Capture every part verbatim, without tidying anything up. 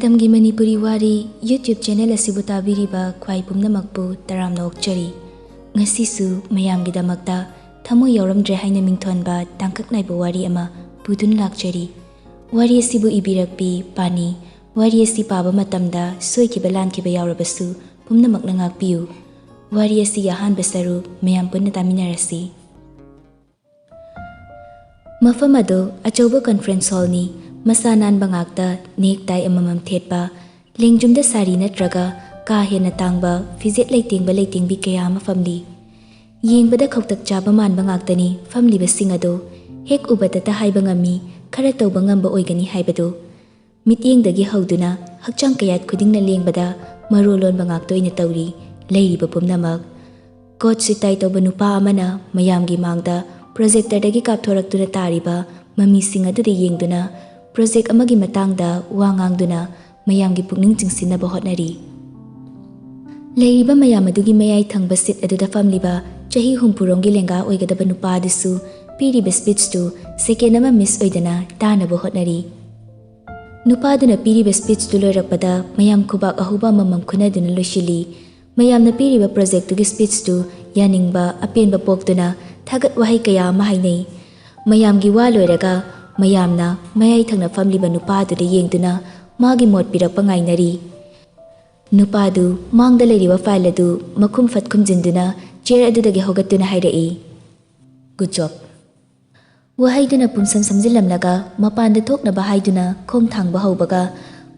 ꯃꯇꯝꯒꯤ ꯃꯅꯤꯄꯨꯔꯤ ꯋꯥꯔꯤ YouTube channel ꯑꯁꯤꯕꯨ ꯇꯥꯕꯤꯔꯤꯕ ꯈ꯭ꯋꯥꯏ ꯄꯨꯝꯅꯃꯛꯄꯨ ꯇꯔꯥꯝꯅ ꯑꯣꯛꯆꯔꯤ꯫ ꯉꯁꯤꯁꯨ ꯃꯌꯥꯝꯒꯤꯗꯃꯛꯇ ꯊꯃꯣꯏ ꯌꯥꯎꯔꯝꯗ꯭ꯔꯦ ꯍꯥꯏꯅ ꯃꯤꯡꯊꯣꯟꯕ ꯇꯥꯡꯀꯛ ꯅꯥꯏꯕ ꯋꯥꯔꯤ ꯑꯃ ꯄꯨꯗꯨꯅ ꯂꯥꯛꯆꯔꯤ꯫ ꯋꯥꯔꯤ ꯑꯁꯤꯕꯨ ꯏꯕꯤꯔꯛꯄꯤ ꯄꯥꯅꯤ꯫ ꯋꯥꯔꯤ ꯑꯁꯤ ꯄꯥꯕ ꯃꯇꯝꯗ ꯁꯣꯏꯈꯤꯕ ꯂꯥꯟꯈꯤꯕ ꯌꯥꯎꯔꯕꯁꯨ ꯄꯨꯝꯅꯃꯛꯅ ꯉꯥꯛꯄꯤꯌꯨ꯫ ꯋꯥꯔꯤ ꯑꯁꯤꯒꯤ ꯑꯍꯥꯟꯕ ꯁꯔꯨꯛ ꯃꯌꯥꯝ ꯄꯨꯟꯅ ꯇꯥꯃꯤꯟꯅꯔꯁꯤ꯫ ꯃꯐꯝ ꯑꯗꯨ ꯑꯆꯧꯕ conference hallꯅꯤ꯫ ꯃꯁꯥ ꯅꯥꯟꯕ ꯉꯥꯛꯇ, ꯅꯦꯛ ꯇꯥꯏ ꯑꯃꯃꯝ ꯊꯦꯠꯄ, ꯂꯦꯡꯖꯨꯝꯗ ꯁꯥꯔꯤ ꯅꯠꯇ꯭ꯔꯒ ꯀꯥ ꯍꯦꯟꯅ ꯇꯥꯡꯕ ꯐꯤꯖꯦꯠ ꯂꯩꯇꯦꯡꯕ ꯂꯩꯇꯦꯡꯕꯤ ꯀꯌꯥ ꯑꯃ ꯐꯝꯂꯤ꯫ ꯌꯦꯡꯕꯗ ꯈꯧꯇꯛ ꯆꯥꯕ ꯃꯥꯟꯕ ꯉꯥꯛꯇꯅꯤ ꯐꯝꯂꯤꯕꯁꯤꯡ ꯑꯗꯨ꯫ ꯍꯦꯛ ꯎꯕꯗꯇ ꯍꯥꯏꯕ ꯉꯝꯃꯤ, ꯈꯔ ꯇꯧꯕ ꯉꯝꯕ ꯑꯣꯏꯒꯅꯤ ꯍꯥꯏꯕꯗꯨ꯫ ꯃꯤꯠꯌꯦꯡꯗꯒꯤ ꯍꯧꯗꯨꯅ ꯍꯛꯆꯥꯡ ꯀꯌꯥꯠ ꯈꯨꯗꯤꯡꯅ ꯂꯦꯡꯕꯗ ꯃꯔꯣꯜ ꯂꯣꯟꯕ ꯉꯥꯛꯇ ꯑꯣꯏꯅ ꯇꯧꯔꯤ ꯂꯩꯔꯤꯕ ꯄꯨꯝꯅꯃꯛ꯫ Coat suit tie ꯇꯧꯕ ꯅꯨꯄꯥ ꯑꯃꯅ ꯃꯌꯥꯝꯒꯤ ꯃꯥꯡꯗ projectorꯗꯒꯤ ꯀꯥꯞꯊꯣꯔꯛꯇꯨꯅ ꯇꯥꯔꯤꯕ ꯃꯃꯤꯁꯤꯡ ꯑꯗꯨꯗ ꯌꯦꯡꯗꯨꯅ project ꯑꯃꯒꯤ ꯃꯇꯥꯡꯗ ꯋꯥ ꯉꯥꯡꯗꯨꯅ ꯃꯌꯥꯝꯒꯤ ꯄꯨꯛꯅꯤꯡ ꯆꯤꯡꯁꯤꯟꯅꯕ ꯍꯣꯠꯅꯔꯤ꯫ ꯂꯩꯔꯤꯕ ꯃꯌꯥꯝ ꯑꯗꯨꯒꯤ ꯃꯌꯥꯏ ꯊꯪꯕ seat ꯑꯗꯨꯗ ꯐꯝꯂꯤꯕ ꯆꯍꯤ ꯍꯨꯝꯐꯨꯔꯣꯝꯒꯤ ꯂꯦꯡꯒꯥ ꯑꯣꯏꯒꯗꯕ ꯅꯨꯄꯥ ꯑꯗꯨꯁꯨ ꯄꯤꯔꯤꯕ speechꯇꯨ second ꯑꯃ miss ꯑꯣꯏꯗꯅ ꯇꯥꯅꯕ ꯍꯣꯠꯅꯔꯤ꯫ ꯅꯨꯄꯥꯗꯨꯅ ꯄꯤꯔꯤꯕ speechꯇꯨ ꯂꯣꯏꯔꯛꯄꯗ ꯃꯌꯥꯝ ꯈꯨꯕꯥꯛ ꯑꯍꯧꯕ ꯑꯃꯃꯝ ꯈꯨꯅꯗꯨꯅ ꯂꯣꯏꯁꯤꯜꯂꯤ꯫ ꯃꯌꯥꯝꯅ ꯄꯤꯔꯤꯕ projectꯇꯨꯒꯤ speechꯇꯨ ꯌꯥꯅꯤꯡꯕ ꯑꯄꯦꯟꯕ ꯄꯣꯛꯇꯨꯅ ꯊꯥꯒꯠ ꯋꯥꯍꯩ ꯀꯌꯥ ꯑꯃ ꯍꯥꯏꯅꯩ꯫ ꯃꯌꯥꯝꯒꯤ ꯋꯥ ꯂꯣꯏꯔꯒ ꯃꯌꯥꯝꯅ ꯃꯌꯥꯏ ꯊꯪꯅ ꯐꯝꯂꯤꯕ ꯅꯨꯄꯥꯗꯨꯗ ꯌꯦꯡꯗꯨꯅ ꯃꯥꯒꯤ ꯃꯣꯠ ꯄꯤꯔꯛꯄ ꯉꯥꯏꯅꯔꯤ꯫ ꯅꯨꯄꯥꯗꯨ ꯃꯥꯡꯗ ꯂꯩꯔꯤꯕ file ꯑꯗꯨ ꯃꯈꯨꯝ ꯐꯠ ꯈꯨꯝꯖꯤꯟꯗꯨꯅ chair ꯑꯗꯨꯗꯒꯤ ꯍꯧꯒꯠꯇꯨꯅ ꯍꯥꯏꯔꯛꯏ, "Good job." ꯋꯥꯍꯩꯗꯨꯅ ꯄꯨꯝꯁꯝ ꯁꯝꯖꯤꯜꯂꯝꯂꯒ ꯃꯄꯥꯟꯗ ꯊꯣꯛꯅꯕ ꯍꯥꯏꯗꯨꯅ ꯈꯣꯡ ꯊꯥꯡꯕ ꯍꯧꯕꯒ,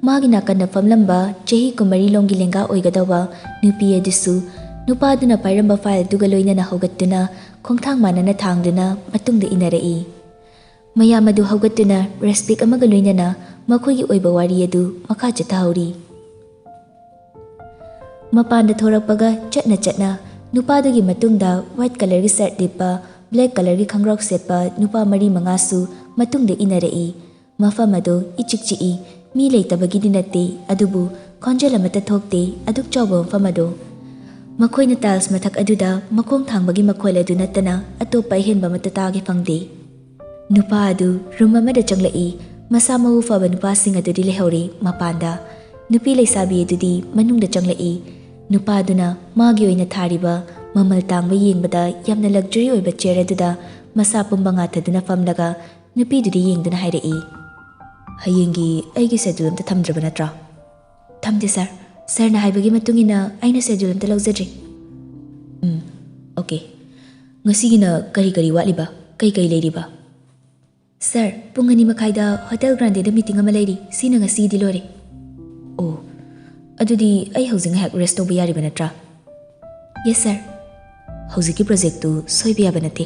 ꯃꯥꯒꯤ ꯅꯥꯀꯟꯗ ꯐꯝꯂꯝꯕ ꯆꯍꯤ ꯀꯨꯟꯃꯔꯤ ꯂꯣꯝꯒꯤ ꯂꯦꯡꯒꯥ ꯑꯣꯏꯒꯗꯧꯕ ꯅꯨꯄꯤ ꯑꯗꯨꯁꯨ ꯅꯨꯄꯥꯗꯨꯅ ꯄꯥꯏꯔꯝꯕ file ꯑꯗꯨꯒ ꯂꯣꯏꯅꯅ ꯍꯧꯒꯠꯇꯨꯅ ꯈꯣꯡꯊꯥꯡ ꯃꯥꯟꯅꯅ ꯊꯥꯡꯗꯨꯅ ꯃꯇꯨꯡꯗ ꯏꯟꯅꯔꯛꯏ꯫ ꯃꯌꯥꯝ ꯑꯗꯨ ꯍꯧꯒꯠꯇꯨꯅ respect ꯑꯃꯒ ꯂꯣꯏꯅꯅ ꯃꯈꯣꯏꯒꯤ ꯑꯣꯏꯕ ꯋꯥꯔꯤ ꯑꯗꯨ ꯃꯈꯥ ꯆꯠꯊꯍꯧꯔꯤ꯫ ꯃꯄꯥꯟꯗ ꯊꯣꯔꯛꯄꯒ ꯆꯠꯅ ꯆꯠꯅ ꯅꯨꯄꯥꯗꯨꯒꯤ ꯃꯇꯨꯡꯗ white colourꯒꯤ shirt ꯂꯤꯠꯄ, black colourꯒꯤ ꯈꯪꯒ꯭ꯔꯥꯎ ꯁꯦꯠꯄ ꯅꯨꯄꯥ ꯃꯔꯤ ꯃꯉꯥꯁꯨ ꯃꯇꯨꯡꯗ ꯏꯟꯅꯔꯛꯏ꯫ ꯃꯐꯝ ꯑꯗꯨ ꯏꯆꯤꯛ ꯆꯤꯛꯏ꯫ ꯃꯤ ꯂꯩꯇꯕꯒꯤꯗꯤ ꯅꯠꯇꯦ, ꯑꯗꯨꯕꯨ ꯈꯣꯟꯖꯦꯜ ꯑꯃꯠꯇ ꯊꯣꯛꯇꯦ ꯑꯗꯨꯛ ꯆꯥꯎꯕ ꯃꯐꯝ ꯑꯗꯨ꯫ ꯃꯈꯣꯏꯅ tiles ꯃꯊꯛ ꯑꯗꯨꯗ ꯃꯈꯣꯡ ꯊꯥꯡꯕꯒꯤ ꯃꯈꯣꯜ ꯑꯗꯨ ꯅꯠꯇꯅ ꯑꯇꯣꯞꯄ ꯑꯍꯦꯟꯕ ꯑꯃꯠꯇ ꯇꯥꯒꯦ ꯐꯪꯗꯦ꯫ ꯅꯨꯄꯥ ꯑꯗꯨ room ꯑꯃꯗ ꯆꯪꯂꯛꯏ꯫ ꯃꯁꯥ ꯃꯎ ꯐꯕ ꯅꯨꯄꯥꯁꯤꯡ ꯑꯗꯨꯗꯤ ꯂꯩꯍꯧꯔꯤ ꯃꯄꯥꯟꯗ꯫ ꯅꯨꯄꯤ ꯂꯩꯁꯥꯕꯤ ꯑꯗꯨꯗꯤ ꯃꯅꯨꯡꯗ ꯆꯪꯂꯛꯏ꯫ ꯅꯨꯄꯥꯗꯨꯅ ꯃꯥꯒꯤ ꯑꯣꯏꯅ ꯊꯥꯔꯤꯕ ꯃꯃꯜ ꯇꯥꯡꯕ ꯌꯦꯡꯕꯗ ꯌꯥꯝꯅ luxury ꯑꯣꯏꯕ chair ꯑꯗꯨꯗ ꯃꯁꯥ ꯄꯨꯝꯕ ꯉꯥꯊꯗꯨꯅ ꯐꯝꯂꯒ ꯅꯨꯄꯤꯗꯨꯗ ꯌꯦꯡꯗꯨꯅ ꯍꯥꯏꯔꯛꯏ, "ꯍꯌꯦꯡꯒꯤ ꯑꯩꯒꯤ schedule ꯑꯝꯇ ꯊꯝꯗ꯭ꯔꯕ ꯅꯠꯇ꯭ꯔꯣ?" "ꯊꯝꯗꯦ sir꯫ Sirꯅ ꯍꯥꯏꯕꯒꯤ ꯃꯇꯨꯡ ꯏꯟꯅ ꯑꯩꯅ schedule ꯑꯝꯇ ꯂꯧꯖꯗ꯭ꯔꯤ꯫" "ꯎꯝ, okay꯫ ꯉꯁꯤꯒꯤꯅ ꯀꯔꯤ ꯀꯔꯤ ꯋꯥꯠꯂꯤꯕ? ꯀꯩ ꯀꯩ ꯂꯩꯔꯤꯕ?" "Sir, ꯄꯨꯡ ꯑꯅꯤ ꯃꯈꯥꯏꯗ Hotel Grandeꯗ meeting ꯑꯃ ꯂꯩꯔꯤ꯫ ꯁꯤꯅ ꯉꯁꯤꯒꯤꯗꯤ ꯂꯣꯏꯔꯦ꯫" "ꯑꯣ, ꯑꯗꯨꯗꯤ ꯑꯩ ꯍꯧꯖꯤꯛ ꯉꯥꯏꯍꯥꯛ rest ꯇꯧꯕ ꯌꯥꯔꯤꯕ ꯅꯠꯇ꯭ꯔꯥ?" "Yes sir꯫" "ꯍꯧꯖꯤꯛꯀꯤ projectꯇꯨ ꯁꯣꯏꯕ ꯌꯥꯕ ꯅꯠꯇꯦ꯫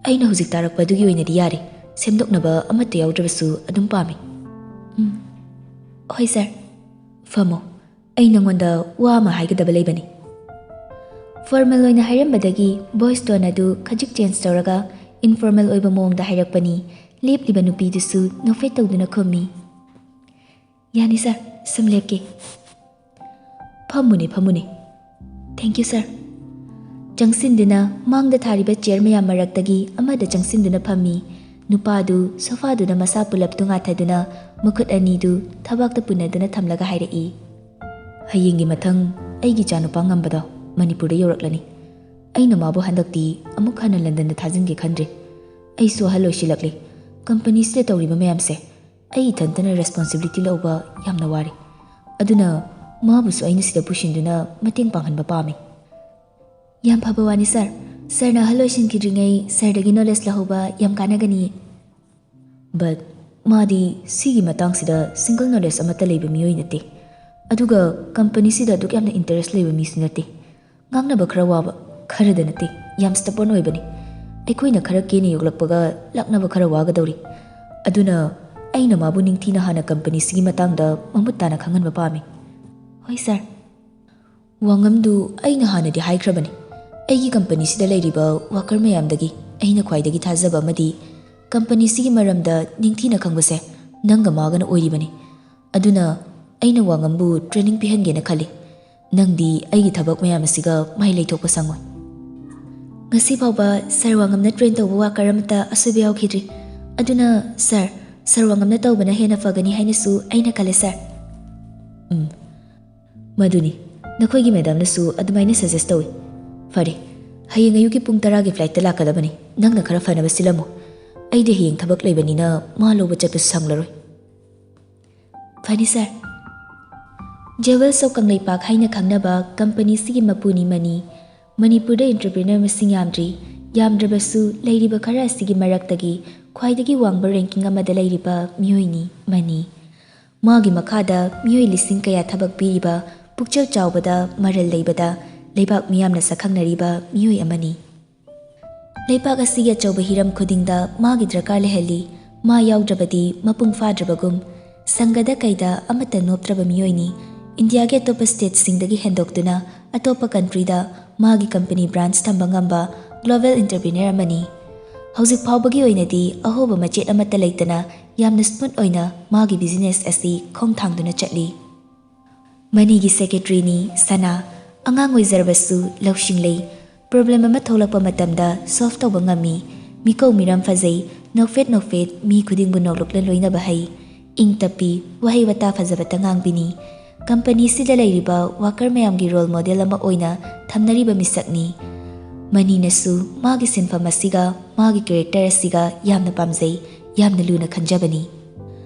ꯑꯩꯅ ꯍꯧꯖꯤꯛ ꯇꯥꯔꯛꯄ ꯑꯗꯨꯒꯤ ꯑꯣꯏꯅꯗꯤ ꯌꯥꯔꯦ꯫ ꯁꯦꯝꯗꯣꯛꯅꯕ ꯑꯃꯠꯇ ꯌꯥꯎꯗ꯭ꯔꯕꯁꯨ ꯑꯗꯨꯝ ꯄꯥꯝꯃꯤ꯫" "ꯎꯝ, ꯍꯣꯏ sir꯫ ꯐꯝꯃꯣ꯫ ꯑꯩ ꯅꯉꯣꯟꯗ ꯋꯥ ꯑꯃ ꯍꯥꯏꯒꯗꯕ ꯂꯩꯕꯅꯤ꯫" Formal ꯑꯣꯏꯅ ꯍꯥꯏꯔꯝꯕꯗꯒꯤ voice tone ꯑꯗꯨ ꯈꯖꯤꯛ change ꯇꯧꯔꯒ informal ꯑꯣꯏꯕ ꯃꯑꯣꯡꯗ ꯍꯥꯏꯔꯛꯄꯅꯤ꯫ ꯂꯦꯞꯂꯤꯕ ꯅꯨꯄꯤꯗꯨꯁꯨ ꯅꯣꯛꯐꯦꯠ ꯇꯧꯗꯨꯅ ꯈꯨꯝꯃꯤ, "ꯌꯥꯅꯤ sir, ꯁꯨꯝ ꯂꯦꯞꯀꯦ꯫" "ꯐꯝꯃꯨꯅꯦ, ꯐꯝꯃꯨꯅꯦ꯫" "Thank you sir꯫" ꯆꯪꯁꯤꯟꯗꯨꯅ ꯃꯥꯡꯗ ꯊꯥꯔꯤꯕ chair ꯃꯌꯥꯝ ꯃꯔꯛꯇꯒꯤ ꯑꯃꯗ ꯆꯪꯁꯤꯟꯗꯨꯅ ꯐꯝꯃꯤ꯫ ꯅꯨꯄꯥꯗꯨ sofaꯗꯨꯗ ꯃꯁꯥ ꯄꯨꯂꯞꯇꯨ ꯉꯥꯊꯗꯨꯅ ꯃꯈꯨꯠ ꯑꯅꯤꯗꯨ ꯊꯕꯥꯛꯇ ꯄꯨꯟꯅꯗꯨꯅ ꯊꯝꯂꯒ ꯍꯥꯏꯔꯛꯏ, "ꯍꯌꯦꯡꯒꯤ ꯃꯊꯪ ꯑꯩꯒꯤ ꯏꯆꯥꯅꯨꯄꯥ ꯉꯝꯕꯗꯣ ꯃꯅꯤꯄꯨꯔꯗ ꯌꯧꯔꯛꯂꯅꯤ꯫ ꯑꯩꯅ ꯃꯥꯕꯨ ꯍꯟꯗꯛꯇꯤ ꯑꯃꯨꯛ ꯍꯟꯅ ꯂꯟꯗꯟꯗ ꯊꯥꯖꯤꯟꯒꯦ ꯈꯟꯗ꯭ꯔꯦ꯫ ꯑꯩꯁꯨ ꯑꯍꯜ ꯑꯣꯏꯁꯤꯜꯂꯛꯂꯦ꯫ ꯀꯝꯄꯅꯤꯁꯤꯗ ꯇꯧꯔꯤꯕ ꯃꯌꯥꯝꯁꯦ ꯑꯩ ꯏꯊꯟꯇꯅ responsibility ꯂꯧꯕ ꯌꯥꯝꯅ ꯋꯥꯔꯦ꯫ ꯑꯗꯨꯅ ꯃꯥꯕꯨꯁꯨ ꯑꯩꯅ ꯁꯤꯗ ꯄꯨꯁꯤꯟꯗꯨꯅ ꯃꯇꯦꯡ ꯄꯥꯡꯍꯟꯕ ꯄꯥꯝꯃꯤ꯫" "ꯌꯥꯝ ꯐꯕ ꯋꯥꯅꯤ sir꯫ Sirꯅ ꯑꯍꯜ ꯑꯣꯏꯁꯤꯟꯈꯤꯗ꯭ꯔꯤꯉꯩ sirꯗꯒꯤ knowledge ꯂꯧꯍꯧꯕ ꯌꯥꯝ ꯀꯥꯟꯅꯒꯅꯤ꯫" "But ꯃꯥꯗꯤ ꯁꯤꯒꯤ ꯃꯇꯥꯡꯁꯤꯗ single knowledge ꯑꯃꯠꯇ ꯂꯩꯕ ꯃꯤꯑꯣꯏ ꯅꯠꯇꯦ꯫ ꯑꯗꯨꯒ ꯀꯝꯄꯅꯤꯁꯤꯗ ꯑꯗꯨꯛ ꯌꯥꯝꯅ interest ꯂꯩꯕ ꯃꯤꯁꯨ ꯅꯠꯇꯦ꯫ ꯉꯥꯡꯅꯕ ꯈꯔ ꯋꯥꯕ, ꯈꯔꯗ ꯅꯠꯇꯦ, ꯌꯥꯝ stubborn ꯑꯣꯏꯕꯅꯤ꯫ ꯑꯩꯈꯣꯏꯅ ꯈꯔ ꯀꯦꯅ ꯌꯣꯛꯂꯛꯄꯒ ꯂꯥꯛꯅꯕ ꯈꯔ ꯋꯥꯒꯗꯧꯔꯤ꯫ ꯑꯗꯨꯅ ꯑꯩꯅ ꯃꯥꯕꯨ ꯅꯤꯡꯊꯤꯅ ꯍꯥꯟꯅ ꯀꯝꯄꯅꯤꯁꯤꯒꯤ ꯃꯇꯥꯡꯗ ꯃꯃꯨꯠ ꯇꯥꯅ ꯈꯪꯍꯟꯕ ꯄꯥꯝꯃꯤ꯫" "ꯍꯣꯏ sir꯫" "ꯋꯥꯉꯝꯗꯨ ꯑꯩꯅ ꯍꯥꯟꯅꯗꯤ ꯍꯥꯏꯈ꯭ꯔꯕꯅꯤ꯫ ꯑꯩꯒꯤ ꯀꯝꯄꯅꯤꯁꯤꯗ ꯂꯩꯔꯤꯕ worker ꯃꯌꯥꯝꯗꯒꯤ ꯑꯩꯅ ꯈ꯭ꯋꯥꯏꯗꯒꯤ ꯊꯥꯖꯕ ꯑꯃꯗꯤ ꯀꯝꯄꯅꯤꯁꯤꯒꯤ ꯃꯔꯝꯗ ꯅꯤꯡꯊꯤꯅ ꯈꯪꯕꯁꯦ ꯅꯪꯒ ꯃꯥꯒꯅ ꯑꯣꯏꯔꯤꯕꯅꯤ꯫ ꯑꯗꯨꯅ ꯑꯩꯅ ꯋꯥꯉꯝꯕꯨ training ꯄꯤꯍꯟꯒꯦꯅ ꯈꯜꯂꯤ꯫ ꯅꯪꯗꯤ ꯑꯩꯒꯤ ꯊꯕꯛ ꯃꯌꯥꯝ ꯑꯁꯤꯒ ꯃꯥꯏ ꯂꯩꯊꯣꯛꯄ ꯁꯪꯉꯣꯏ꯫" "ꯉꯁꯤ ꯐꯥꯎꯕ sir ꯋꯥꯉꯝꯅ train ꯇꯧꯕ worker ꯑꯃꯠꯇ ꯑꯁꯣꯏꯕ ꯌꯥꯎꯈꯤꯗ꯭ꯔꯤ꯫ ꯑꯗꯨꯅ sir, ꯁꯔꯋꯥꯉꯝꯅ ꯇꯧꯕꯅ ꯍꯦꯟꯅ ꯐꯒꯅꯤ ꯍꯥꯏꯅꯁꯨ ꯑꯩꯅ ꯈꯜꯂꯦ, ꯁꯥꯔ꯫ ꯎꯝ, ꯃꯗꯨꯅꯤ꯫ ꯅꯈꯣꯏꯒꯤ ꯃꯦꯗꯥꯝꯅꯁꯨ ꯑꯗꯨꯃꯥꯏꯅ ꯁꯖꯦꯁ ꯇꯧꯏ꯫ ꯐꯔꯦ, ꯍꯌꯦꯡ ꯑꯌꯨꯛꯀꯤ ꯄꯨꯡ ꯇꯔꯥꯒꯤ ꯐ꯭ꯂꯥꯏꯠꯇ ꯂꯥꯛꯀꯗꯕꯅꯤ꯫ ꯅꯪꯅ ꯈꯔ ꯐꯅꯕ ꯁꯤꯜꯂꯝꯃꯨ꯫ ꯑꯩꯗꯤ ꯍꯌꯦꯡ ꯊꯕꯛ ꯂꯩꯕꯅꯤꯅ ꯃꯥ ꯂꯧꯕ ꯆꯠꯄꯁꯨ ꯁꯪꯂꯔꯣꯏ꯫ ꯐꯅꯤ, ꯁꯥꯔ꯫ Jewels of ꯀꯪꯂꯩꯄꯥꯛ ꯍꯥꯏꯅ ꯈꯪꯅꯕ ꯀꯝꯄꯅꯤꯁꯤꯒꯤ ꯃꯄꯨꯅꯤ ꯃꯅꯤ꯫ ꯃꯅꯤꯄꯨꯔꯗ entrepreneur ꯃꯁꯤꯡ ꯌꯥꯝꯗ꯭ꯔꯤ꯫ ꯌꯥꯝꯗ꯭ꯔꯕꯁꯨ ꯂꯩꯔꯤꯕ ꯈꯔ ꯑꯁꯤꯒꯤ ꯃꯔꯛꯇꯒꯤ ꯈ꯭ꯋꯥꯏꯗꯒꯤ ꯋꯥꯡꯕ ꯔꯦꯡꯀꯤꯡ ꯑꯃꯗ ꯂꯩꯔꯤꯕ ꯃꯤꯑꯣꯏꯅꯤ ꯃꯅꯤ꯫ ꯃꯥꯒꯤ ꯃꯈꯥꯗ ꯃꯤꯑꯣꯏ ꯂꯤꯁꯤꯡ ꯀꯌꯥ ꯊꯕꯛ ꯄꯤꯔꯤꯕ, ꯄꯨꯛꯆꯦꯜ ꯆꯥꯎꯕꯗ, ꯃꯔꯜ ꯂꯩꯕꯗ ꯂꯩꯕꯥꯛ ꯃꯤꯌꯥꯝꯅ ꯁꯛꯈꯪꯅꯔꯤꯕ ꯃꯤꯑꯣꯏ ꯑꯃꯅꯤ꯫ ꯂꯩꯕꯥꯛ ꯑꯁꯤꯒꯤ ꯑꯆꯧꯕ ꯍꯤꯔꯝ ꯈꯨꯗꯤꯡꯗ ꯃꯥꯒꯤ ꯗꯔꯀꯥꯔ ꯂꯩꯍꯜꯂꯤ꯫ ꯃꯥ ꯌꯥꯎꯗ꯭ꯔꯕꯗꯤ ꯃꯄꯨꯡ ꯐꯥꯗ꯭ꯔꯕꯒꯨꯝ꯫ ꯁꯪꯒꯗ ꯀꯩꯗ ꯑꯃꯠꯇ ꯅꯣꯞꯇ꯭ꯔꯕ ꯃꯤꯑꯣꯏꯅꯤ꯫ ꯏꯟꯗꯤꯌꯥꯒꯤ ꯑꯇꯣꯞꯄ ꯁ꯭ꯇꯦꯠꯁꯤꯡꯗꯒꯤ ꯍꯦꯟꯗꯣꯛꯇꯨꯅ ꯑꯇꯣꯞꯄ ꯀꯟꯇ꯭ꯔꯤꯗ ꯃꯥꯒꯤ ꯀꯝꯄꯅꯤ ꯕ꯭ꯔꯥꯟꯆ ꯊꯝꯕ ꯉꯝꯕ global entrepreneur ꯑꯃꯅꯤ꯫ ꯍꯧꯖꯤꯛ ꯐꯥꯎꯕꯒꯤ ꯑꯣꯏꯅꯗꯤ ꯑꯍꯣꯕ ꯃꯆꯦꯠ ꯑꯃꯠꯇ ꯂꯩꯇꯅ ꯌꯥꯝꯅ ꯁ꯭ꯃꯨꯠ ꯑꯣꯏꯅ ꯃꯥꯒꯤ ꯕꯤꯖꯤꯅꯦꯁ ꯑꯁꯤ ꯈꯣꯡꯊꯥꯡꯗꯨꯅ ꯆꯠꯂꯤ꯫ ꯃꯅꯤꯒꯤ ꯁꯦꯀ꯭ꯔꯦꯇꯔꯤꯅꯤ ꯁꯅꯥ꯫ ꯑꯉꯥꯡ ꯑꯣꯏꯖꯔꯕꯁꯨ ꯂꯧꯁꯤꯡ ꯂꯩ꯫ ꯄ꯭ꯔꯣꯕ꯭ꯂꯦꯝ ꯑꯃ ꯊꯣꯛꯂꯛꯄ ꯃꯇꯝꯗ ꯁꯣꯜꯚ ꯇꯧꯕ ꯉꯝꯃꯤ꯫ ꯃꯤꯀꯧ ꯃꯤꯔꯝ ꯐꯖꯩ꯫ ꯅꯣꯛꯐꯦꯠ ꯅꯣꯛꯐꯦꯠ ꯃꯤ ꯈꯨꯗꯤꯡꯕꯨ ꯅꯣꯛꯂꯛꯅ ꯂꯣꯏꯅꯕ ꯍꯩ꯫ ꯏꯪ ꯇꯞꯄꯤ꯫ ꯋꯥꯍꯩ ꯋꯥꯇꯥ ꯐꯖꯕꯇ ꯉꯥꯡꯕꯤꯅꯤ꯫ ꯀꯝꯄꯅꯤꯁꯤꯗ ꯂꯩꯔꯤꯕ ꯋꯥꯀꯔ ꯃꯌꯥꯝꯒꯤ ꯔꯣꯜ ꯃꯣꯗꯦꯜ ꯑꯃ ꯑꯣꯏꯅ ꯊꯝꯅꯔꯤꯕ ꯃꯤꯁꯛꯅꯤ꯫ ꯃꯅꯤꯅꯁꯨ ꯃꯥꯒꯤ ꯁꯤꯟꯐꯝ ꯑꯁꯤꯒ ꯃꯥꯒꯤ ꯀꯦꯔꯦꯛꯇꯔ ꯑꯁꯤꯒ ꯌꯥꯝꯅ ꯄꯥꯝꯖꯩ, ꯌꯥꯝꯅ ꯂꯨꯅ ꯈꯟꯖꯕꯅꯤ꯫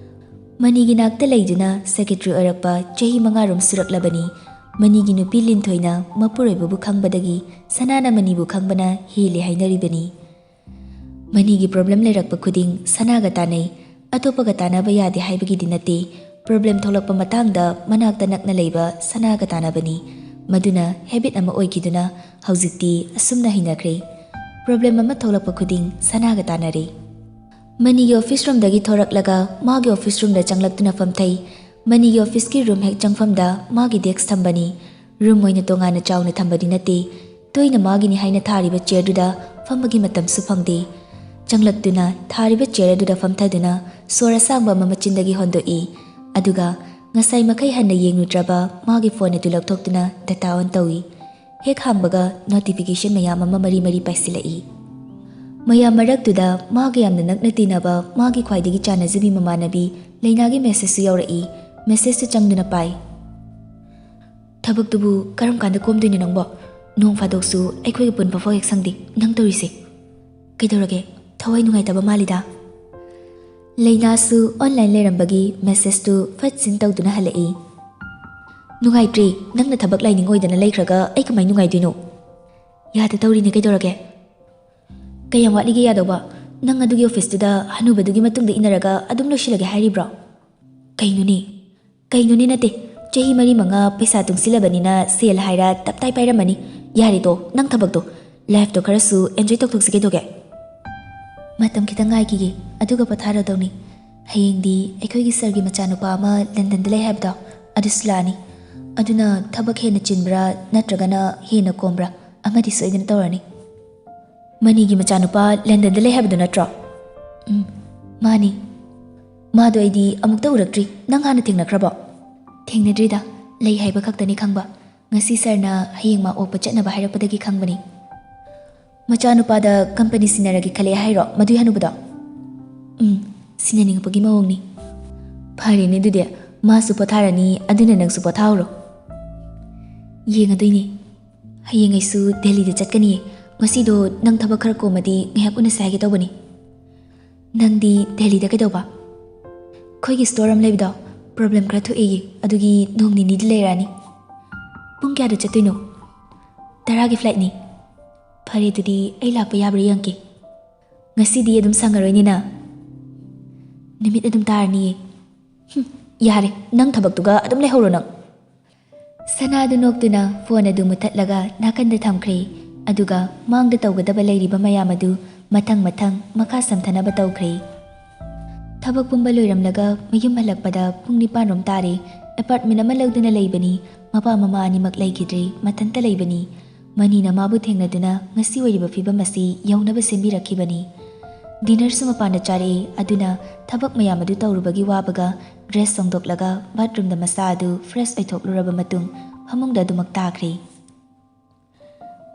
ꯃꯅꯤꯒꯤ ꯅꯥꯛꯇ ꯂꯩꯗꯨꯅ ꯁꯦꯀ꯭ꯔꯦꯇꯔꯤ ꯑꯣꯏꯔꯛꯄ ꯆꯍꯤ ꯃꯉꯥꯔꯣꯝ ꯁꯨꯔꯛꯂꯕꯅꯤ꯫ ꯃꯅꯤꯒꯤ ꯅꯨꯄꯤ ꯂꯤꯟꯊꯣꯏꯅ ꯃꯄꯨꯔꯣꯏꯕꯕꯨ ꯈꯪꯕꯗꯒꯤ ꯁꯅꯥꯅ ꯃꯅꯤꯕꯨ ꯈꯪꯕꯅ ꯍꯦꯜꯂꯤ ꯍꯥꯏꯅꯔꯤꯕꯅꯤ꯫ ꯃꯅꯤꯒꯤ ꯄ꯭ꯔꯣꯕ꯭ꯂꯦꯝ ꯂꯩꯔꯛꯄ ꯈꯨꯗꯤꯡ ꯁꯅꯥꯒ ꯇꯥꯟꯅꯩ꯫ ꯑꯇꯣꯞꯄꯒ ꯇꯥꯟꯅꯕ ꯌꯥꯗꯦ ꯍꯥꯏꯕꯒꯤꯗꯤ ꯅꯠꯇꯦ꯫ ꯄ꯭ꯔꯣꯕ꯭ꯂꯦꯝ ꯊꯣꯛꯂꯛꯄ ꯃꯇꯥꯡꯗ ꯃꯅꯥꯛꯇ ꯅꯛꯅ ꯂꯩꯕ ꯁꯅꯥꯒ ꯇꯥꯟꯅꯕꯅꯤ꯫ ꯃꯗꯨꯅ ꯍꯦꯕꯤꯠ ꯑꯃ ꯑꯣꯏꯈꯤꯗꯨꯅ ꯍꯧꯖꯤꯛꯇꯤ ꯑꯁꯨꯝꯅ ꯍꯩꯅꯈ꯭ꯔꯦ꯫ ꯄ꯭ꯔꯣꯕ꯭ꯂꯦꯝ ꯑꯃ ꯊꯣꯛꯂꯛꯄ ꯈꯨꯗꯤꯡ ꯁꯅꯥꯒ ꯇꯥꯟꯅꯔꯦ꯫ ꯃꯅꯤꯒꯤ ꯑꯣꯐꯤꯁ ꯔꯨꯝꯗꯒꯤ ꯊꯣꯔꯛꯂꯒ ꯃꯥꯒꯤ ꯑꯣꯐꯤꯁ ꯔꯨꯝꯗ ꯆꯪꯂꯛꯇꯨꯅ ꯐꯝꯊꯩ꯫ ꯃꯅꯤꯒꯤ ꯑꯣꯐꯤꯁꯀꯤ ꯔꯨꯝ ꯍꯦꯛ ꯆꯪꯐꯝꯗ ꯃꯥꯒꯤ ꯗꯦꯁꯛ ꯊꯝꯕꯅꯤ꯫ ꯔꯨꯝ ꯑꯣꯏꯅ ꯇꯣꯉꯥꯟꯅ ꯆꯥꯎꯅ ꯊꯝꯕꯗꯤ ꯅꯠꯇꯦ꯫ ꯇꯣꯏꯅ ꯃꯥꯒꯤꯅꯤ ꯍꯥꯏꯅ ꯊꯥꯔꯤꯕ ꯆꯤꯌꯔꯗꯨꯗ ꯐꯝꯕꯒꯤ ꯃꯇꯝꯁꯨ ꯐꯪꯗꯦ꯫ ꯆꯪꯂꯛꯇꯨꯅ ꯊꯥꯔꯤꯕ ꯆꯤꯌꯔ ꯑꯗꯨꯗ ꯐꯝꯊꯗꯨꯅ ꯁꯣꯔ ꯑꯁꯥꯡꯕ ꯑꯃ ꯃꯆꯤꯟꯗꯒꯤ ꯍꯣꯟꯗꯣꯛꯏ꯫ ꯑꯗꯨꯒ ꯉꯁꯥꯏ ꯃꯈꯩ ꯍꯟꯅ ꯌꯦꯡꯂꯨꯗ꯭ꯔꯕ ꯃꯥꯒꯤ ꯐꯣꯟ ꯑꯗꯨ ꯂꯧꯊꯣꯛꯇꯨꯅ data on ꯇꯧꯏ꯫ ꯍꯦꯛ ꯍꯥꯡꯕꯒ ꯅꯣꯇꯤꯐꯤꯀꯦꯁꯟ ꯃꯌꯥꯝ ꯑꯃ ꯃꯔꯤ ꯃꯔꯤ ꯄꯥꯏꯁꯤꯜꯂꯛꯏ꯫ ꯃꯌꯥꯝ ꯃꯔꯛꯇꯨꯗ ꯃꯥꯒ ꯌꯥꯝꯅ ꯅꯛꯅ ꯇꯤꯟꯅꯕ ꯃꯥꯒꯤ ꯈ꯭ꯋꯥꯏꯗꯒꯤ ꯆꯥꯟꯅꯖꯕꯤ ꯃꯃꯥꯟꯅꯕꯤ ꯂꯩꯅꯥꯒꯤ messageꯁꯨ ꯌꯥꯎꯔꯛꯏ꯫ Messageꯇꯨ ꯆꯪꯗꯨꯅ ꯄꯥꯏ꯫ "ꯊꯕꯛꯇꯨꯕꯨ ꯀꯔꯝ ꯀꯥꯟꯗ ꯀꯣꯝꯗꯣꯏꯅꯣ ꯅꯪꯕꯣ? ꯅꯣꯡ ꯐꯥꯗꯣꯛꯁꯨ ꯑꯩꯈꯣꯏꯒ ꯄꯨꯟꯕ ꯐꯥꯎ ꯍꯦꯛ ꯁꯪꯗꯦ꯫ ꯅꯪ ꯇꯧꯔꯤꯁꯦ ꯀꯩꯗꯧꯔꯒꯦ? ꯊꯋꯥꯏ ꯅꯨꯡꯉꯥꯏꯇꯕ ꯃꯥꯜꯂꯤꯗ?" ꯂꯩꯅꯥꯁꯨ online ꯂꯩꯔꯝꯕꯒꯤ messageꯇꯨ ꯐꯠ ꯁꯤꯟ ꯇꯧꯗꯨꯅ ꯍꯜꯂꯛꯏ꯫ "ꯅꯨꯡꯉꯥꯏꯇ꯭ꯔꯦ, ꯅꯪꯅ ꯊꯕꯛ ꯂꯥꯏꯅꯤꯡ ꯑꯣꯏꯗꯅ ꯂꯩꯈ꯭ꯔꯒ ꯑꯩ ꯀꯃꯥꯏ ꯅꯨꯡꯉꯥꯏꯗꯣꯏꯅꯣ? ꯌꯥꯗ ꯇꯧꯔꯤꯅꯦ, ꯀꯩꯗꯧꯔꯒꯦ? ꯀꯌꯥꯝ ꯋꯥꯠꯂꯤꯒꯦ ꯌꯥꯗꯧꯕ? ꯅꯪ ꯑꯗꯨꯒꯤ officeꯇꯨꯗ ꯍꯅꯨꯕꯗꯨꯒꯤ ꯃꯇꯨꯡꯗ ꯏꯟꯅꯔꯒ ꯑꯗꯨꯝ ꯂꯣꯏꯁꯤꯜꯂꯒꯦ ꯍꯥꯏꯔꯤꯕ꯭ꯔꯣ?" "ꯀꯩꯅꯣꯅꯦ, ꯀꯩꯅꯣꯅꯦ ꯅꯠꯇꯦ, ꯆꯍꯤ ꯃꯔꯤ ꯃꯉꯥ ꯄꯩꯁꯥ ꯇꯨꯡꯁꯤꯜꯂꯕꯅꯤꯅ ꯁꯦꯜ ꯍꯥꯏꯔ ꯇꯞꯇꯥꯏ ꯄꯥꯏꯔꯝꯃꯅꯤ꯫ ꯌꯥꯔꯦꯗꯣ, ꯅꯪ ꯊꯕꯛꯇꯣ, lifeꯇꯣ ꯈꯔꯁꯨ enjoy ꯇꯧꯊꯣꯛꯁꯤ ꯀꯩꯗꯧꯒꯦ?" "ꯃꯇꯝ ꯈꯤꯇꯪ ꯉꯥꯏꯈꯤꯒꯦ, ꯑꯗꯨꯒ ꯄꯣꯊꯥꯔꯗꯧꯅꯤ꯫ ꯍꯌꯦꯡꯗꯤ ꯑꯩꯈꯣꯏꯒꯤ sirꯒꯤ ꯃꯆꯥꯅꯨꯄꯥ ꯑꯃ Londonꯗ ꯂꯩ ꯍꯥꯏꯕꯗꯣ, ꯑꯗꯨꯁꯨ ꯂꯥꯛꯑꯅꯤ꯫ ꯑꯗꯨꯅ ꯊꯕꯛ ꯍꯦꯟꯅ ꯆꯤꯟꯕ꯭ꯔꯥ ꯅꯠꯇ꯭ꯔꯒꯅ ꯍꯦꯟꯅ ꯀꯣꯝꯕ꯭ꯔꯥ ꯑꯃꯗꯤ ꯁꯣꯏꯗꯅ ꯇꯧꯔꯅꯤ꯫" "ꯃꯅꯤꯒꯤ ꯃꯆꯥꯅꯨꯄꯥ Londonꯗ ꯂꯩ ꯍꯥꯏꯕꯗꯨ ꯅꯠꯇ꯭ꯔꯣ?" "ꯎꯝ, ꯃꯥꯅꯤ꯫ ꯃꯥꯗꯣ ꯑꯩꯗꯤ ꯑꯃꯨꯛꯇ ꯎꯔꯛꯇ꯭ꯔꯤ꯫ ꯅꯪ ꯍꯥꯟꯅ ꯊꯦꯡꯅꯈ꯭ꯔꯕꯣ?" "ꯊꯦꯡꯅꯗ꯭ꯔꯤꯗ, ꯂꯩ ꯍꯥꯏꯕ ꯈꯛꯇꯅꯤ ꯈꯪꯕ꯫ ꯉꯁꯤ sirꯅ ꯍꯌꯦꯡ ꯃꯥ ꯑꯣꯛꯄ ꯆꯠꯅꯕ ꯍꯥꯏꯔꯛꯄꯗꯒꯤ ꯈꯪꯕꯅꯤ꯫" "ꯃꯆꯥꯅꯨꯄꯥꯗ company ꯁꯤꯟꯅꯔꯒꯦ ꯈꯜꯂꯦ ꯍꯥꯏꯔꯣ ꯃꯗꯨꯏ ꯍꯅꯨꯕꯗꯣ?" "ꯎꯝ, ꯁꯤꯟꯅꯅꯤꯡꯉꯛꯄꯒꯤ ꯃꯑꯣꯡꯅꯤ꯫" "ꯐꯔꯦꯅꯦ ꯑꯗꯨꯗꯤ, ꯃꯥꯁꯨ ꯄꯣꯊꯥꯔꯅꯤ, ꯑꯗꯨꯅ ꯅꯪꯁꯨ ꯄꯣꯊꯥꯍꯧꯔꯣ꯫" "ꯌꯦꯡꯉꯗꯣꯏꯅꯦ꯫ ꯍꯌꯦꯡ ꯑꯩꯁꯨ ꯗꯦꯜꯂꯤꯗ ꯆꯠꯀꯅꯤꯌꯦ꯫ ꯉꯁꯤꯗꯣ ꯅꯪ ꯊꯕꯛ ꯈꯔ ꯀꯣꯝꯃꯗꯤ ꯉꯥꯏꯍꯥꯛ ꯎꯅꯁꯦ ꯍꯥꯏꯒꯦ ꯇꯧꯕꯅꯤ꯫" "ꯅꯪꯗꯤ ꯗꯦꯜꯂꯤꯗ ꯀꯩꯗꯧꯕ?" "ꯑꯩꯈꯣꯏꯒꯤ store ꯑꯃ ꯂꯩꯕꯗꯣ, problem ꯈꯔ ꯊꯣꯛꯑꯦꯌꯦ, ꯑꯗꯨꯒꯤ ꯅꯣꯡ ꯅꯤꯅꯤꯗꯤ ꯂꯩꯔꯛꯑꯅꯤ꯫" "ꯄꯨꯡ ꯀꯌꯥꯗ ꯆꯠꯇꯣꯏꯅꯣ?" "ꯇꯔꯥꯒꯤ flightꯅꯤ꯫" "ꯐꯔꯦ, ꯑꯗꯨꯗꯤ ꯑꯩ ꯂꯥꯛꯄ ꯌꯥꯕ꯭ꯔꯥ ꯌꯦꯡꯒꯦ꯫ ꯉꯁꯤꯗꯤ ꯑꯗꯨꯝ ꯁꯪꯉꯔꯣꯏꯅꯦ ꯅꯪ?" "ꯅꯨꯃꯤꯠ ꯑꯗꯨꯝ ꯇꯥꯔꯅꯤꯌꯦ꯫" "ꯍꯨꯝ, ꯌꯥꯔꯦ, ꯅꯪ ꯊꯕꯛꯇꯨꯒ ꯑꯗꯨꯝ ꯂꯩꯍꯧꯔꯣ ꯅꯪ꯫" ꯁꯅꯥꯗꯨ ꯅꯣꯛꯇꯨꯅ phone ꯑꯗꯨ ꯃꯨꯊꯠꯂꯒ ꯅꯥꯀꯟꯗ ꯊꯝꯈ꯭ꯔꯦ꯫ ꯑꯗꯨꯒ ꯃꯥꯡꯗ ꯇꯧꯒꯗꯕ ꯂꯩꯔꯤꯕ ꯃꯌꯥꯝ ꯑꯗꯨ ꯃꯊꯪ ꯃꯊꯪ ꯃꯈꯥ ꯁꯝꯊꯅꯕ ꯇꯧꯈ꯭ꯔꯦ꯫ ꯊꯕꯛ ꯄꯨꯝꯕ ꯂꯣꯏꯔꯝꯂꯒ ꯃꯌꯨꯝ ꯍꯜꯂꯛꯄꯗ ꯄꯨꯡ ꯅꯤꯄꯥꯟ ꯔꯣꯝ ꯇꯥꯔꯦ꯫ Apartment ꯑꯃ ꯂꯧꯗꯨꯅ ꯂꯩꯕꯅꯤ꯫ ꯃꯄꯥ ꯃꯃꯥ ꯑꯅꯤꯃꯛ ꯂꯩꯈꯤꯗ꯭ꯔꯦ, ꯃꯊꯟꯇ ꯂꯩꯕꯅꯤ꯫ ꯃꯅꯤꯅ ꯃꯥꯕꯨ ꯊꯦꯡꯅꯗꯨꯅ ꯉꯁꯤ ꯑꯣꯏꯔꯤꯕ ꯐꯤꯕꯝ ꯑꯁꯤ ꯌꯧꯅꯕ ꯁꯦꯝꯕꯤꯔꯛꯈꯤꯕꯅꯤ꯫ Dinnerꯁꯨ ꯃꯄꯥꯟꯗ ꯆꯥꯔꯛꯏ, ꯑꯗꯨꯅ ꯊꯕꯛ ꯃꯌꯥꯝ ꯑꯗꯨ ꯇꯧꯔꯨꯕꯒꯤ ꯋꯥꯕꯒ dress ꯍꯣꯡꯗꯣꯛꯂꯒ bathroomꯗ ꯃꯁꯥ ꯑꯗꯨ fresh ꯑꯣꯏꯊꯣꯛꯂꯨꯔꯕ ꯃꯇꯨꯡ ꯐꯃꯨꯡꯗ ꯑꯗꯨꯃꯛ ꯇꯥꯈ꯭ꯔꯦ꯫